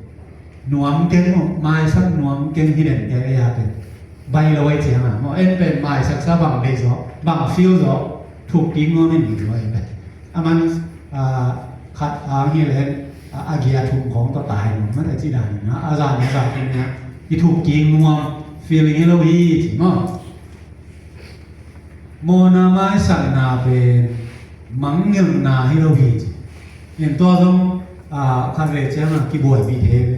Nuam keng maw, maisak nuam keng hi den keng ei a pen. Bai lo ei ciang a maw, en pen maisaksa bang deih zaw, bang feel zaw, thuk kik nuam in ding zaw ei pen. A man, a, khat a hi leh, a, a gia thum khong tawh tai nuam man a ci dan in a, a zan a zan in a, i thuk kik nuam, feeling hi lo hi ci maw. Mawhna maisakna pen mangngilhna hi lo hi ci. En tua zong, a, khat vei ciang a kibuai mi thei ve.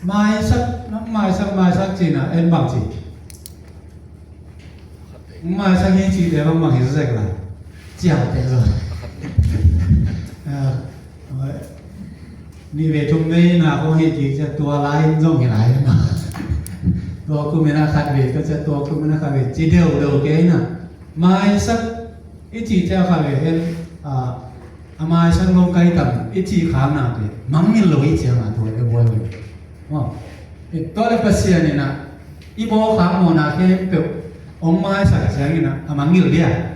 Maisak, nang maisak, maisak cihna en bang ci. Maisak hi cihte bang bang hi zek lai. Ciang te zong. A, Nih vei thum vei na kong hi kik ciang tua lai in zong hi lai ma. Tua kum in a khat vei ka ciang tua kum in a khat vei ci deuh deuh kei na. Maisak i cih ciang khat vei hen, a, a maisak lo kai tam i cih khang na pe. Mangngilh lo i ciang a tua le buai buai. Maw. I tua le Pasian in a i bawl khak mawhna khempeuh hong maisak ciangin a, a mangngilh dia.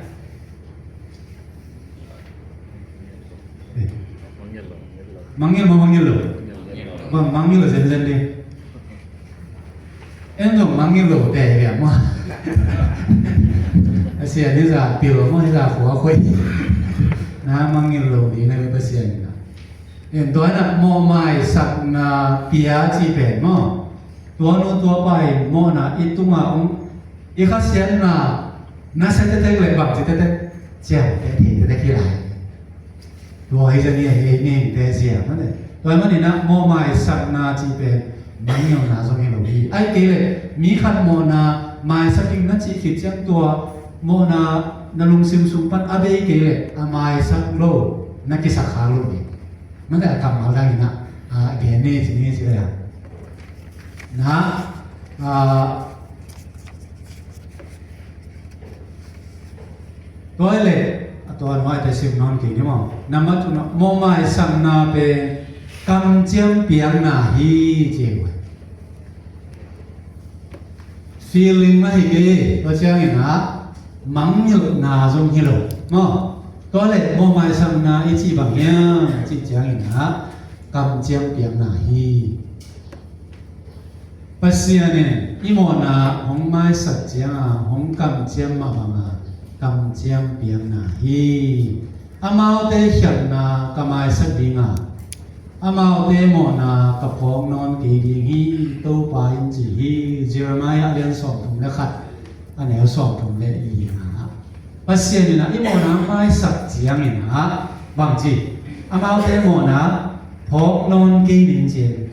Mangngilh maw, mangngilh lo? Bang, mangngilh lo zenzen ding. En zong mangngilh lo te hi a maw. A sia ni za pil maw, ni za khua khoi. Na mangngilh lo ding na mi Pasian na. En tua na mawh maisakna pia ci pen maw. Tua nu tua pa in mawhna i tunga ong i khasiatna na sia tetek le bang ci tetek ciang te thei tetek hi lai. Tua hi zani a hi ning te zia mane. Tua hi manin a mawh maisakna ci pen mangngilhna zong hi lo hi. Ai kei le mi khat mawhna maisak ing na cih khit ciang tua mawhna na lungsim sung pan a bei kei le a maisak lo na kisak kha lo hi. Mate a kammal dangin a, a, gen ni ci ni ci le a. Na, a, tua le, a tua nuai te sim nawn kei ni maw. Nambat tu na, mawh maisakna pen kamciam piakna hi ci hi. Feeling mah hi kei, tua ciangin a mangngilhna zong hi lo. Maw, tua le mawh maisakna i cih bang hiam cih ciangin a kamciam piakna hi. Pasian in i mawhna hong maisak ciang a hong kamciam mah bang a kamciam piakna hi. Amaute khialhna ka maisak ding a, amaute mawhna ka phawk nawn kei ding hi, Topa in ci hi. Jeremiah a lian sawmthum le khat, a neu sawmthum le li ah. Pasian in a i mawhna maisak ciangin a bang ci, amaute mawhna phawk nawn kei ding ci.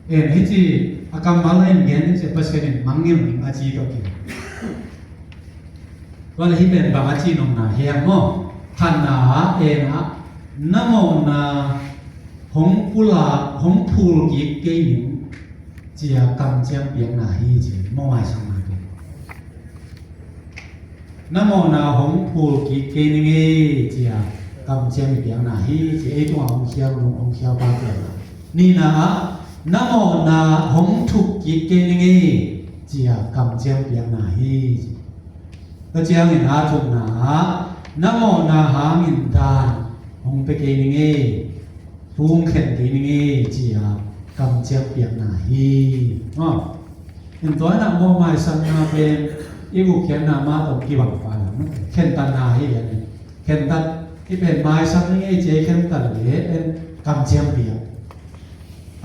En hi ci, a kammal in gen hi ci, Pasian in mangngilh ning a ci tawh ki. Tua le hih pen bang a cih nopna hiam maw? Khatna ah en ah na mawhna hong pula hong phul kik kei ning cia kamciam piakna hi ci mawh maisakna pen. Na mawhna hong phul kik kei ning ei cia kamciam i piakna hi ci ei tungah hong khial nung hong khial pa piakna. Nihna ah na mawhna hong thuk kik kei ning ei cia kamciam piakna hi ci. Tua ciangin a thukna ah na mawhna hangin dan hong pia kei ning ei, thu hong khen kei ning ei cia kamciam piakna hi. Maw. En tua in a mawh maisakna pen i guk khiatna mah tawh kibang pa lo. Khentatna hi a ni. Khentat i pen maisak ning ei cia i khentat le en kamciam piak.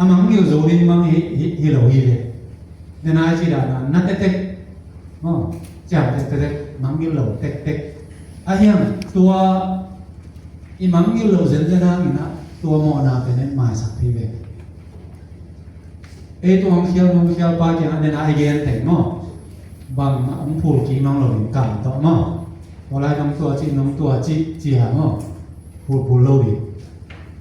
A mangngilh zo ding mang hi, hi, hi lo hi ve. Nena i ci dan a na tektek. Maw, ciam tektek, mangngilh lo tektek. A hiang tua i mangngilh lo zenzen hangin a tua mawhna pen en maisak thei ve. Ei tua hong khial nung khial pa kiang a nena i gen teng maw. Bangmah hong phul kik nong lo ding kam tawh maw. Tua lai nong tua cih nong tua cih cia maw. Phulphul lo ding.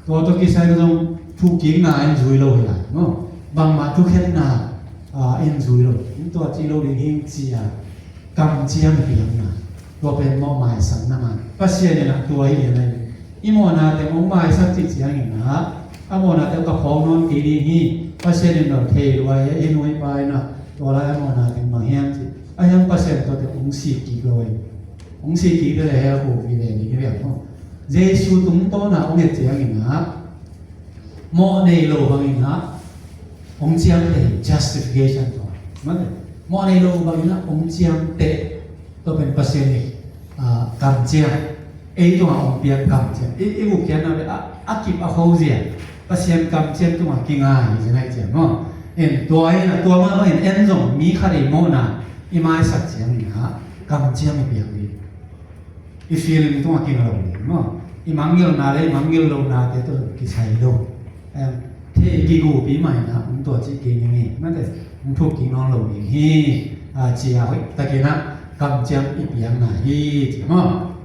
Tua tawh kisai zong thukikna in zui lo hi lai maw. Bangmah thukhenna, a, in zui lo. In tua ci lo ding hing cia. kamciam i piakna, tua pen mawh maisakna man. Pasian in ah tua hi lian ahi. I mawhna teng hong maisak cih ciangin ah, a mawhna teng ka phawk nawn kei ding hi. Pasian in lo thei lua hi, i nu i pa in ah tua lai a mawhna teng bang hiam cih. A hiam Pasian tua teng hong sik kik lo hi. Hong sik kik te le hell ko vi ve ding hi viang maw. Jesu tungtawna hong et ciangin ah, mawh nei lo bangin ah hong ciamteh, justification tua. Mawh nei lo bangin ah hong ciamteh. Tua pen Pasian i, ah, kamciam. Ei tungah hong piak kamciam. I, i gukhiatna pen a, a kip a khozia Pasian kamciam tungah kingai hi zenai ciam maw. En tua in ah, tua mah bangin en zong mi khat i mawhna i maisak ciangin ah kamciam i piak ding. I feeling tungah kinga lo ding maw. I mangngilhna le i mangngilh lohnate tawh kisai lo. Em, thei kigupi mah in ah hong tua cih kei ning hi. Mate, hong thuk kik nawn lo ding hi. A, ci a hoih takin ah kamciam i piakna hi ci maw.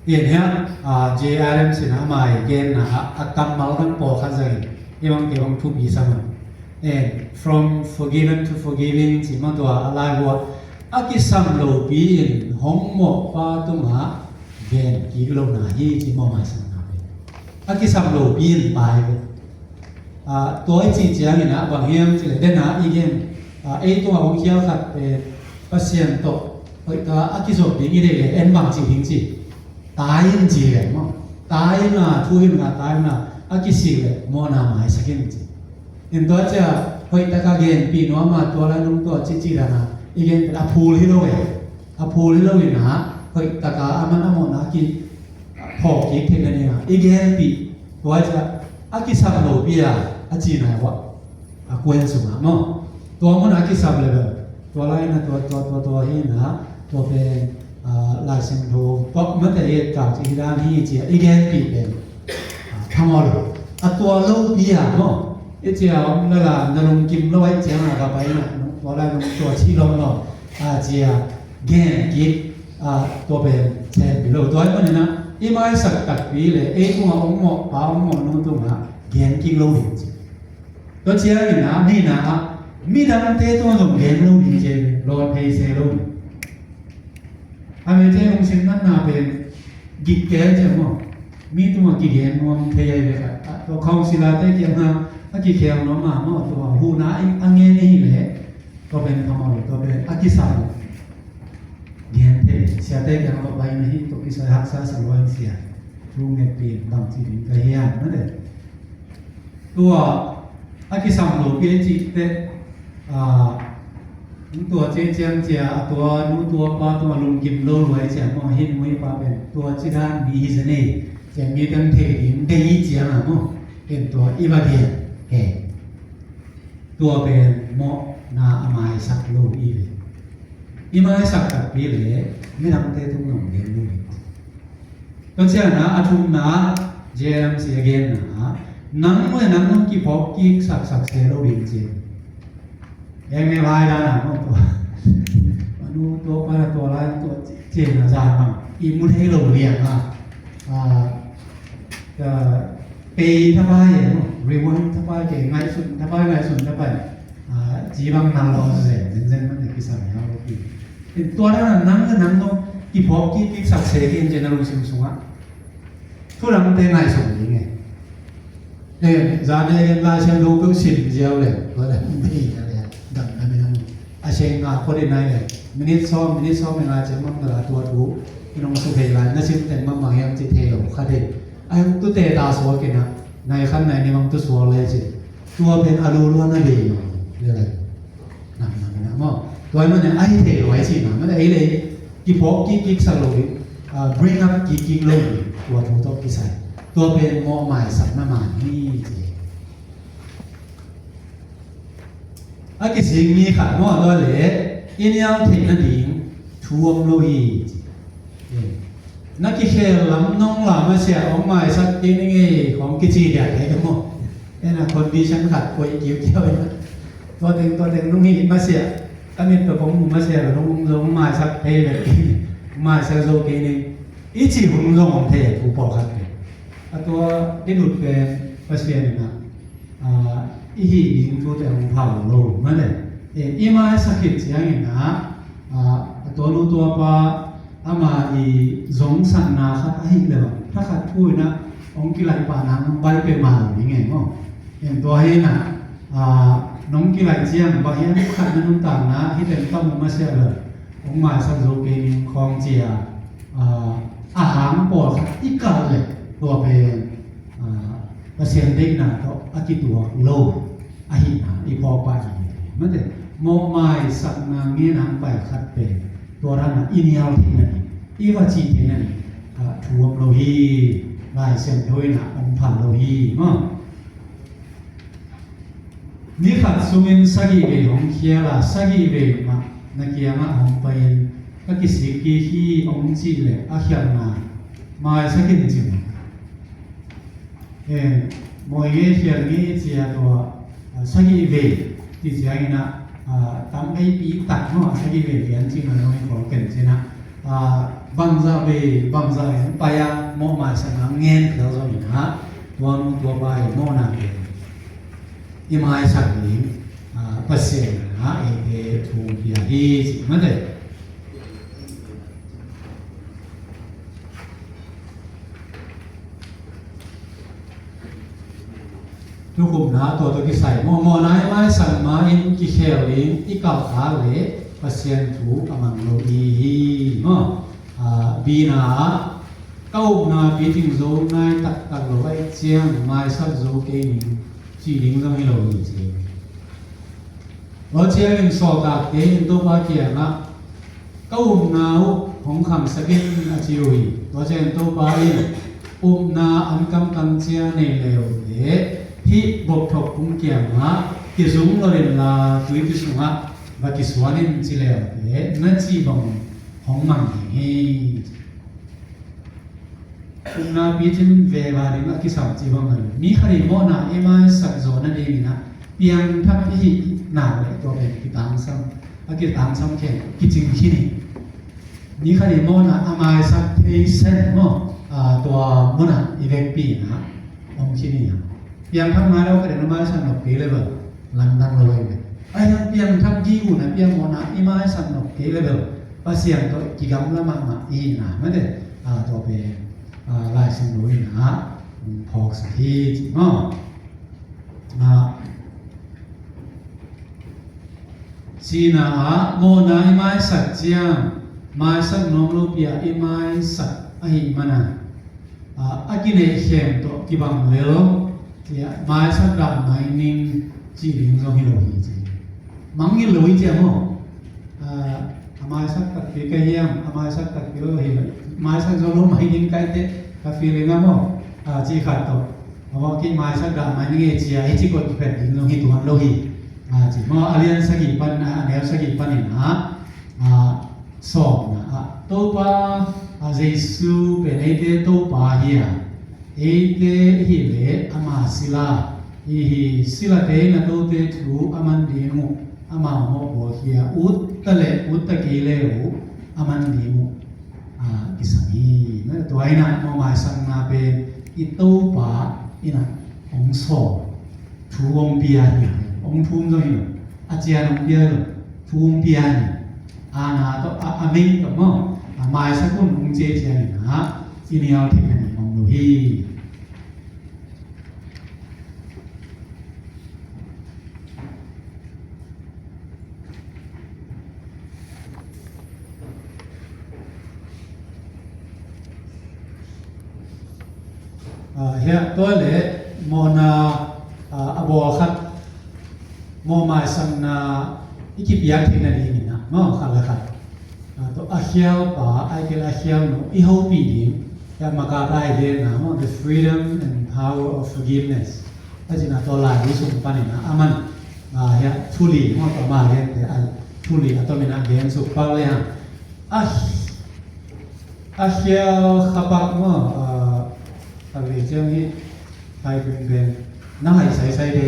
Tua hi a, a, Jay Adams in ah ama i genna ah, a kammal dang pawlkhat zangin i bang kei bang thupi sa maw. And from forgiven to forgiving ci maw, tua a lai hua a kisam lopi in hong mawhpa tungah gen kik lohna hi ci maw, maisakna pen. A kisam lopi in pai ve. Ah, tua i cih ciangin ah bang hiam cih leh, den ah i gen, ah, ei tungah hong khial khat pen Pasian tawh hoih taka a kizop ding i deih leh en bang cih ding ci. Tai in ci leh maw. Tai in ah, thu in ah, tai in ah a kisik leh mawhna maisak in ci. In tua ciang hoih taka genpih nuam a, tua lai nung tua ci ci dan a i gen pen a phul hi lo e. A phul hi lo in ah hoih taka a man a mawhna a kiphawk kik theihna ding a i genpih. Tua ciang a kisam lopi a, a cihna uah a kuan sungah maw. Tua mun a kisam leh bel tua lai in ah tua, tua, tua, tua hi in ah, tua pen, ah, Lai Siangtho tawh mate i et kal cih hi dan hi ci a i genpih pen, ah, phamawh lo. A tua lopi a maw. I ci a om lala na lungkim lo ahih ciang a ka pai in ah, tua lai nung tua ci lawmlawm, ah, ci a gen kik, ah, tua pen sem pi lo. Tua ahih manin ah i maisak takpi leh ei tungah hong mawhpa hong mawhnu tungah gen kik lo ding ci. Tua ciangin ah, nihna ah, midangte tungah zong gen lo ding ci, lawn thei se lo. A mite lungsim natna pen gik kei ci maw. Mi tungah kigen nuam thei ahi ve khat. A, tua counsellor-te kiangah a kikhel nuam mahmah, tua huhna a ngen i hih leh tua pen phamawh lo, tua pen a kisam lo. Gen thei, siate kiangah pai na hi, tua kisai haksa sa lo in sia. Thu ngetpih bangci ding ka hiam, na de. Tua a kisam lopi a cih teh, ah, tua ci ciang cia, a tua nu tua pa tua lungkim lo lua i cia maw, hih nu hih pa pen tua ci dan mi hi zen e, cia mi teng thei ding deih i ciang a maw, ken tua i va gen, he. Tua pen mawhna a maisak lo i ve. I maisak takpi leh midangte tung nong gen lo i. Tua ciangin a thumna, J M C a genna, nang le nang nong kiphawk kik saksak se lo ding ci. Eng ne vai dan a maw tua. Manu tua pa na tua lai tua ci na zan mang. I mu thei lo liang a. Ah, ah, pay thapai e maw. Reward thapai ke, ngaihsun thapai, ngaihsun thapai. Ah, ci bang na lo zen, zen zen man ne kisam ya lo ki. Tua dan a nang le nang nong kiphawk kik kik sak se ki en zen a lungsim sungah. Thu dangte ngaihsun ding e. Eh, zan e gen Lai Siangtho peuh sim ziau le, tua le, dam na minam. A seng nga khot in nai le, minute sawm, minute sawm le nga ciang mang la tua thu, i nong su thei lai, na sim teng mang mang hiam ci thei lo, kha thei. A hiang tu te ta suak in a, nai khan nai ni mang tu suak le ci. Tua pen a lu luan a bei lo, le le. Nam, nam, nam, maw. Tua hi mah ne, a hi thei lo, a hi cih mah, mah ne, ei le, kiphawk kik kik sak lo ding, ah, bring up kik kik lo ding, tua thu tawh kisai. Tua pen mawh maisakna man hi ci. A kisik mi khat maw, tua le, i nial theihna ding thu om lo hi ci. Na kikhel lam nong la masiah hong maisak kei ning ei khong kici diak thei ka maw. Ena condition khat koih kiukiau ina. Tua teng, tua teng nong hih masiah, ka mit tua kong mu masiah lo nong, nong maisak thei bek kei ning. Maisak zo kei ning. I ci hong zong om thei thu pawlkhat kei. A tua i lut pen Pasian ina. Ah, i hih ding thute hong phal lo mah le. Eh, i maisak khit ciangin ah, A, a tua nu tua pa ama i zongsakna khat ahih leh bang thakhat thu in ah hong kilaih pah nang bai peuhmah lo ding e maw. En tua hi in ah, a, nong kilaih ciang bang hiam khat na nuntakna hih teng tam uh masiah lo hong maisak zo kei ning khawng ci a, a, a hang pawlkhat i kalh leh tua pen, a, Pasian deihna tawh a kituak lo ahihna i phawk pah hi. Mate, mawhmaisakna ngen hong pai khat pen tua dan a i nial theihna ding, i va cih theihna ding, a, thu om lo hi. Lai Siangtho in ah hong phal lo hi maw. Ni khat sungin sagih vei hong khial a, sagih vei mah na kiangah hong pai-in ka kisik kik hi hong cih leh a khialhna maisak in ci maw. Eh, mawi ngei khial ngei ci a tua, ah, sagih vei cih ciangin ah, ah, tam veipi tak maw, sagih vei lian cih mah zong i khawl ken cin ah, ah, bangzah vei, bangzah vei hong pai a mawhmaisakna ngen khial zongin ah tua nu tua pa i mawhna pen i maisak ding, ah, Pasian in ah eite thu hong pia hi ci mate. Thukhupna tua tawh kisai maw, mawhna i maisak ma-in kikhel ding i kalh kha leh Pasian thu a mang lo i hi maw. Ah, B-na ah ka upna picing zo nai taktak lo ahih ciang maisak zo kei ning cih ding zong hi lo hi ci. Tua ciangin sawltakte in Topa kiangah ka upna uh hong khangsak in a ci uh hi. Tua ciangin Topa in upna an kamtang cia nei leuleh hih bokthok kung kiangah kizung lawh inla tuipi sungah va kisuan in ci leuleh na cih bang hong mang ding hi. Upna picin veva ding a kisam ci bang a, mi khat i mawhna i maisak zawh nadingin ah piangthak i hih nak leh tua pen kitangsam, a kitangsam khempeuh kicing khin hi. Mi khat i mawhna a maisak thei sen maw, a, tua munah i vekpi in ah om khin hi. Piangthak ngai lo khat in a maisak nop kei leh bel lamdang lo hi. Ahi hang piangthak gig un a piang mawhna i maisak nop kei leh bel Pasian tawh kigamla mahmah i hihna mate, a, tua pen, a, Lai Siangtho in ah hong phawksak hi ci maw. A, C-na ah mawhna i maisak ciang maisak nuam lopi-a i maisak ahih manin a, a kineih khem tawh kibang lel, cia, maisak dah mai ning cih ding zong hi lo hi ci. Mangngilh lo hi cia maw. A, a maisak takpi ka hiam, a maisak takpi lo hi lo. Maisak zo lo mai ding ka hi teh ka feeling a maw. A, cih khat tawh. A maw kei maisak dah mai ning e cia, hi ci kawh kiphet ding zong hi tuan lo hi. A, ci maw, a lian sagih pan, a, a neu sagih panin ah, a, sawmna ah, Topa, a, Jesu pen eite Topa hi a, eite i hih leh ama sila i hi, silate in a tote thu a man ding uh amau mawhbawl hi a, ut ta leh ut ta kei leh uh a man ding uh, a, kisam hi. Tua in ah mawhmaisakna pen i Topa in ah hong sawm. Thu hong pia hi, hong thum zong hi lo. A cian hong pia hi lo. Thu hong pia hi. A na tawh, a, a meng tawh maw. A maisak un hong ci ciangin ah i nial theihna ding om lo hi. A, hiah tua leh mawhna, a, a bawl khat, mawhmaisakna i kipiak theihna dingin ah maw khat le khat, a, tua a khialpa ahih kei leh a khialnu i hopih ding. Hiah Makata i genna maw, The Freedom and Power of Forgiveness. A cihna tua lai sung panin ah, aman, a, hiah thu li maw, tua ma gente a thu li a tomin ah gen suk pak le hang. A, a khial khapak maw, a, a vei ciang hi hai pengpeng na hai saisai de.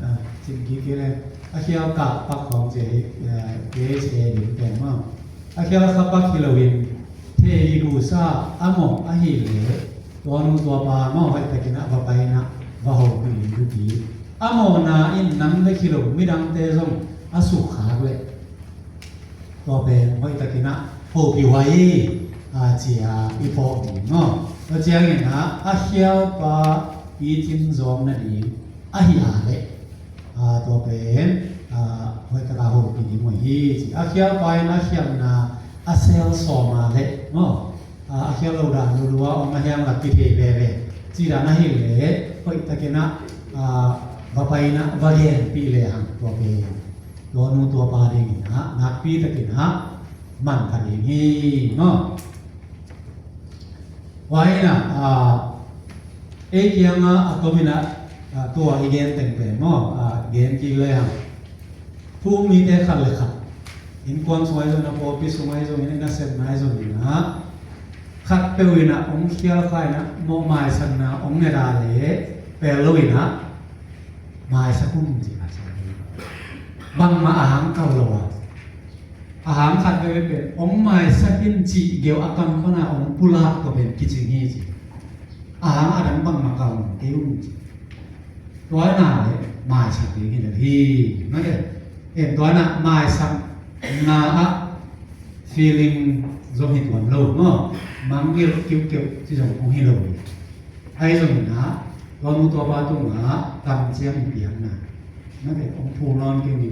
A, cin kik kei le a khial kah pak khawng cia hi, a, kei cia ding pen maw. A khial khapak hi loin thei i gusa a mawh ahih leh tua nu tua pa mawh hoih takin a va pai in ah va hopih in, a mawhna in nang bek hi lo midangte zong a sukkhak leh Tua pen hoihtakin ah hopih huai hi, a, ci-a i phawk ding maw. Tua ciangin ah a khialpa i cin zawng nading ahi a leh, a, tua pen, a, hoihtaka hopih ding uh hi ci. A khialpa in a khialhna a sel sawm a leh maw, a, a khial lo dan lulua om a hiang lak kithei veve. Ci dan ahi leh hoihtakin ah, a, va pai in ah va genpih lehang tua pen tua nu tua pa dingin ah nakpi takin ah manpha ding hi maw. Huai in ah, a, ei kiangah a tomin ah, a, tua i gen teng pen maw, a, gen kik lehang thu-um mite khat le khat, innkuan sung ahi zongin, a pawlpi sung ahi zongin, i nasepna ahi zongin ah khatpeuh in ah hong khial kha in ah mawh maisakna hong nget a leh pel lo in ah maisak un ci a, bangmah a hang kal lo a, a hang khat veve pen hong maisak in cih geuh a kam pan a hong pulak tua pen kicing hi ci. A hang a dang bangmah kal nawn kei un ci. Tua na leh maisak ding hi lo hi. Mate, em, tua na maisakna ah feeling zong hi tuan lo maw. Mangngilh kiukiu ci zong hong hi lo hi. Ahi zongin ah tua nu tua pa tungah kamciam i piakna, mate, hong phul nawn kei ni.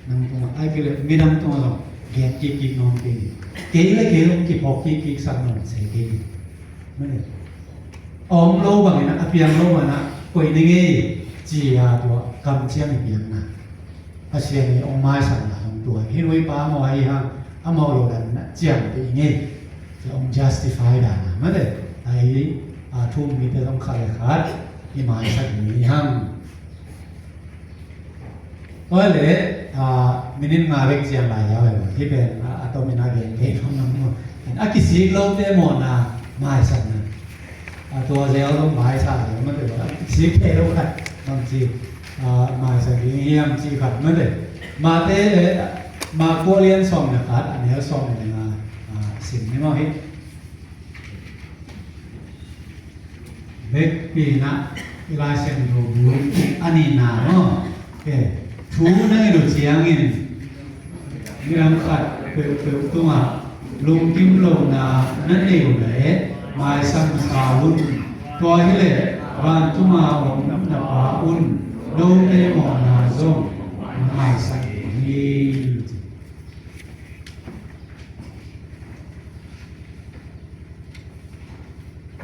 Nang tungah, ahih kei leh midang tungah zong gen kikkik nawn kei ni. Kei le kei hong kiphawk kikkik sak nawn se kei ni. Mate, a om lo bangin ah, a piang lo bangin ah koih ning ei ci-a tua kamciam i piakna. Pasian in hong maisakna hong tuak hi. Hih nuipa amau ahi hang amau lo dan na ciamteh ing ei. Ci hong justify dan a, mate, ahi, a, thu-um mite zong khat le khat i maisak ni hang. Tua leh, a, minute nga bek ciang lai hiau e. Hih pen, a, a tomin a gen kei hong nam maw. A kisik lote mawhna maisakna. A, tua zel dong maisa le mate, a kisik kei lo khat bangci, a, maisak ding hiam ci khat mate. Mate le, Marku a lian sawm le khat, a neu sawm le nga, a, sim ni maw hi. Vekpi in ah i Lai Siangtho bu a nihna maw. Thu na nget uh ciangin midang khat peuhpeuh tungah lungkim lohna na nei uh leh maisak masa un. Tua hi leh vantung a om na Pa un note mawhna zong na maisak ding hi.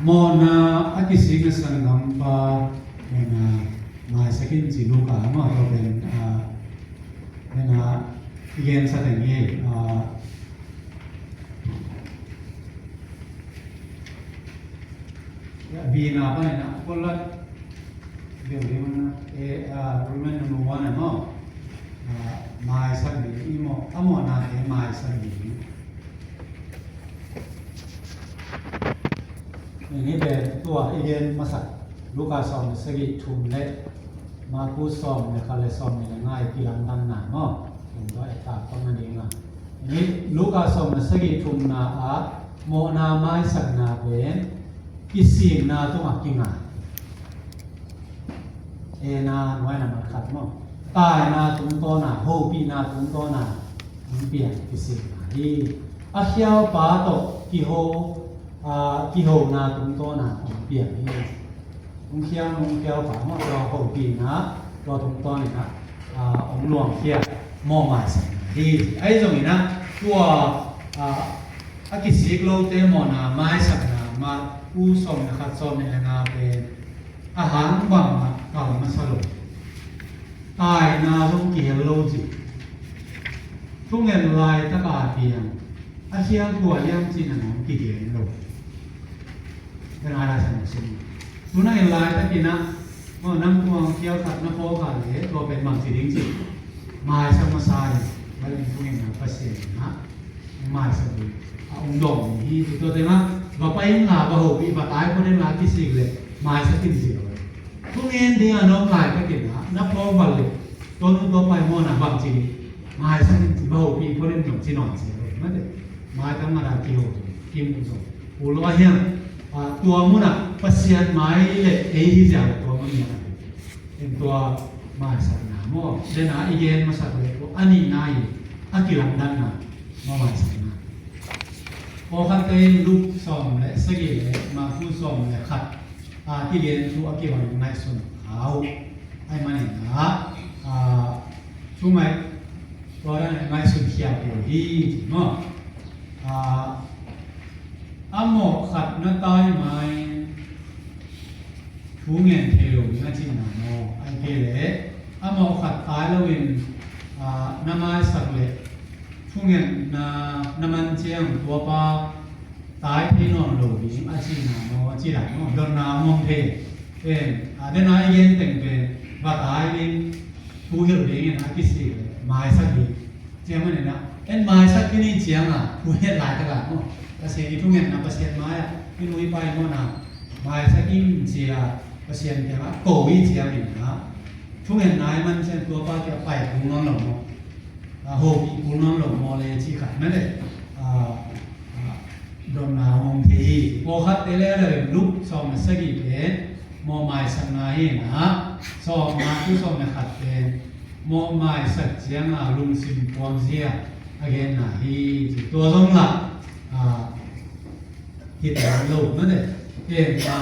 Mawhna a kisik na sanggampa, mawhna maisak in ci Luka maw, tua pen, a, pen a, i gensa teng hi, a, a bina panin a, kolat, Deuh deuh na, e, a, Roman number one a maw. A, maisak ding, i mawh, a mawhnate maisak ding. Ni pen tua i gen masak, Luka sawm le sagih thum le, Marku sawm le khat le sawm le nga i kilamdanna maw. Tua e ta kong na ding a. Ni Luka sawm le sagih thumna a, mawhna maisakna pen, kisikna tungah kinga. Ena nuaina man khat maw. Taina tungtawna, hopihna tungtawna hong piang kisikna hi. A khialpa tawh kiho, a, kihona tungtawna hong piang hi. Hong khial, hong khialpa maw, tua hopihna, tua tungtawnin a, a, hong luangkhia, mawh maisakna hi. Ahi zongin a, tua, a, a kisik lote mawhna maisakna, Marku sawm le khat sawm le nga pen a hang bangmah kal masa lo. Taina zong kihel lo ci. Thungen laitaka piang a khial kua hiam cih nangawn kigen lo. Pen a lai sang sim. Tuna in laitakin a, maw, nang tua khial khat na phawk a leh tua pen bangci ding ci. Maisak masa in, bangin thungen na Pasian in a maisak ding a hong dawng hi. Tua tengah va pai inla, va hopih, va tai phot inla, kisik leh maisak in ci lo. Thungen ding a na om laitakin a, na phawk val leh, tua nu tua pa i mawhna bangci ding, maisak in ci, va hopih phot in zong ci nawn ci lo. Mate, maitang a dan kiho, kimu zong, u lo a hiang, a, tua munah Pasian mai leh ei hi ziau tua mun hiang. En tua maisakna maw, dena i gen masak leh tua a nihna hi, a kilamdanna. Mawhmaisakna. Pawlkhatte in Luke sawm le sagih le Matthew sawm le khat a kigen thu a kihon ngaihsun a uh. Ahih manin ah, ah, thu ngaih tua dan ngaihsun khia uh hi, maw. Ah, a mawh khat na tai mai thu ngen thei lo ding a cihna maw? Ahih kei leh a mawh khat tai loin, ah, na maisak leh thungetna na man ciang tuapa tai thei nawn lo ding a cihna maw? A cihna maw? Dotna hong om thei. Pen, ah, dena i gen teng pen va tai ding, thu hilh dingin a kisik leh maisak ding. Ciang manin ah, en maisak khin i ciang a, thu het laitak a maw, Pasian i thungetna Pasian mai-ah i nu i pa i mawhna maisak in ci-a Pasian kiangah ko i ciangin ah, thungetna i man ciang tuapa kiang pai kul nawn lo maw? A, hopih kul nawn lo maw le cih khat mah le. A, a, dotna hong om thei hi. Pawlkhatte le le Luke sawm le sagih pen mawhmaisakna hi-in ah, sawm, Matthew sawm le khat pen mawhmaisak ciang a lungsim puangzia a genna hi. Tua zong lah, a, hi ta lo mah le. Ken, a,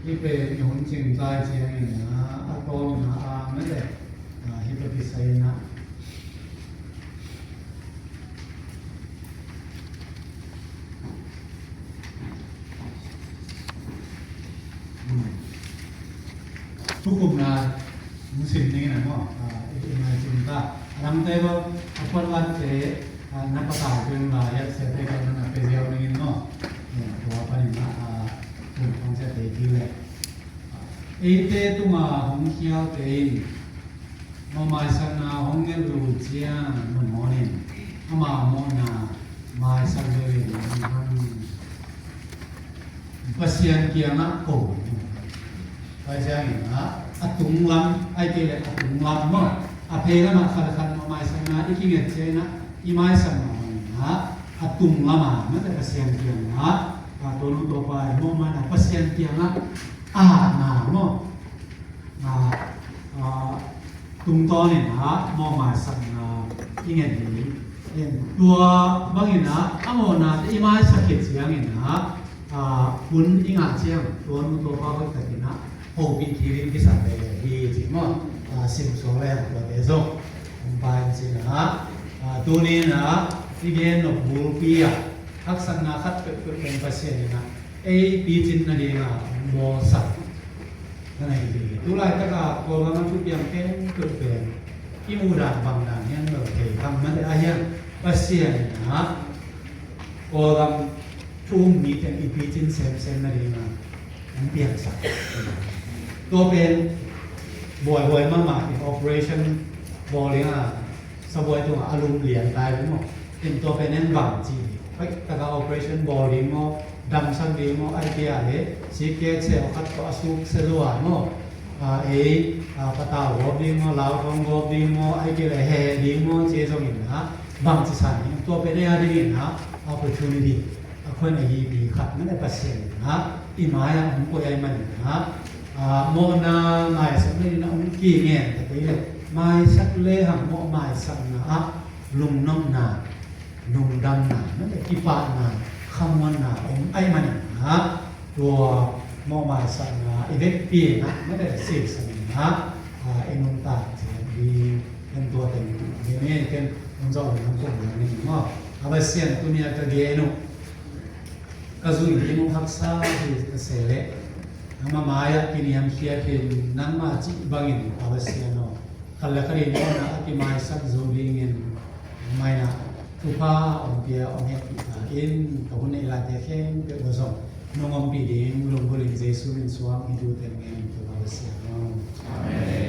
hi pen i hun cing zai ciangin ah, a tawpna ah mah le, a, hi tua kisai in ah. Thukhupna hong sim ning in ah maw, a, i, i ngai cing ta. A dangte bel a phuanlatte, a, na patau pen la yat siate ka na na pe ziau ning in maw. Tua panin ah, a, kum khong siate ki le. Eite tunga hong khialte in mawhmaisakna hong nget lo ciang mawhmaw in ama mawhna maisak lo in hong hang Pasian kiangah ko. Pai ciangin ah, a tunglam, ahih kei leh a tunglam maw, a pheilamah khat khat mawhmaisakna i kinget ciangin ah, i maisakna hong ah, a tunglam ah, mate Pasian kiangah, a, tua nu tua pa in mawhmaisakna Pasian kiangah, a, na maw. A, a, tungtawnin ah mawhmaisakna i ngen hi. Tua bangin ah a mawhnate i maisak khit ciangin ah, a, hun i ngah ciang tua nu tua pa hoih takin ah hopih kilim kisa ve hi ci maw. A, simsuak le hang tuate zong hong pai in cin ah, a, tuni in ah i gen nop bulpi ah haksatna khat peuhpeuh pen Pasian in ah ei picin nading a hong bawlsak na hi hi. Tu laitak a Kawlgam a thupiang khempeuh pen i muh dan bang dan hiam lo thei kha mah le, a hiam Pasian in ah Kawlgam thu um mi teng i picin semsem nading a hong piangsak. Tua pen buaihuai mahmah in operation bawl ding a sabuai tungah a lum lian tai ve maw. In tua pen en bang ci hi. Hoih taka operation bawl ding maw, damsak ding maw, ahih kei leh sikkek seu khat tawh a suk se lua maw. A, ei, a, patau gawp ding maw, lauthawng gawp ding maw, ahih kei leh heh ding maw, ci zongin ah bang ci san hi. Tua pen ei a dingin ah opportunity a khuan a yipi khat mah le Pasian in ah i mai-ah hong koih ahih manin ah, a, mawhna maisak nading a hong kingen ta kei leh maisak lehang mawhmaisakna ah lungnopna, lungdamna, mah le kipahna, khamuanna om ahih manin ah tua mawhmaisakna i vekpi in ah, mah le siksan in ah, a, i nuntak ciat ding en tua teng ding e. Ken hong zawh ding hong kong ding maw. A Pasian, tuni a ka gen uh ka zui ding uh haksa hi ka se leh, ama mai-ah kiniamkhiat in nangmah cih bangin a Pasian aw, khat le khat in mawhna a kimaisak zo dingin maina thupha hong pia hong hehpih ta in, ka hun nei laite khempeuh aw zong nong ompih ding lunggulh in Jesu min suang hi tu teng ngen ka Pasian aw. Amen.